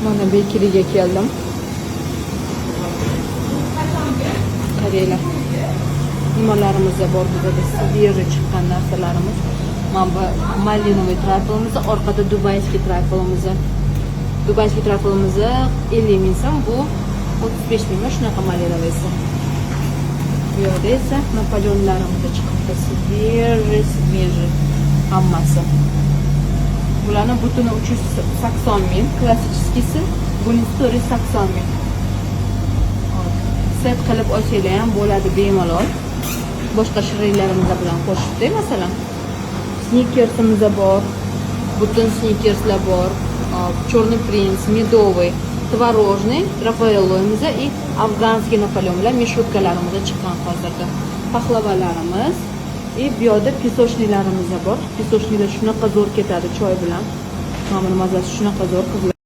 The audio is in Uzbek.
Mana bakeryga keldim. Qaranglar. Nimalarimiz bor bizada, свежий chiqqan narsalarimiz. Mana bu малиновый truffleimiz, orqada дубайский truffleimiz. Дубайский truffleimiz 50 ming so'm, bu 35 mingmi, shunaqa малиновый si. Bu yoqda esa napoleonlarimiz chiqibdi. Свежий, свежий hammasi. Bularni butuni 380 ming, классический si, bunisi 480 ming. Hop. Set qilib olsanglar ham bo'ladi bemalol. Boshqa shirinlarimiz bilan qo'shibdi, masalan. Snickersimiz bor. Butun Snickerslar bor. Hop, Черный принц, медовый, творожный, Raffaello'miz и афганский Napoleon bilan мишутка larimiz chiqqan hozirda. Paxlavalarimiz и bu yoqda песочный larimiz bor. Песочный lar shunaqa zo'r ketadi choy bilan. Mana buni mazasi shunaqa zo'r, qizlar.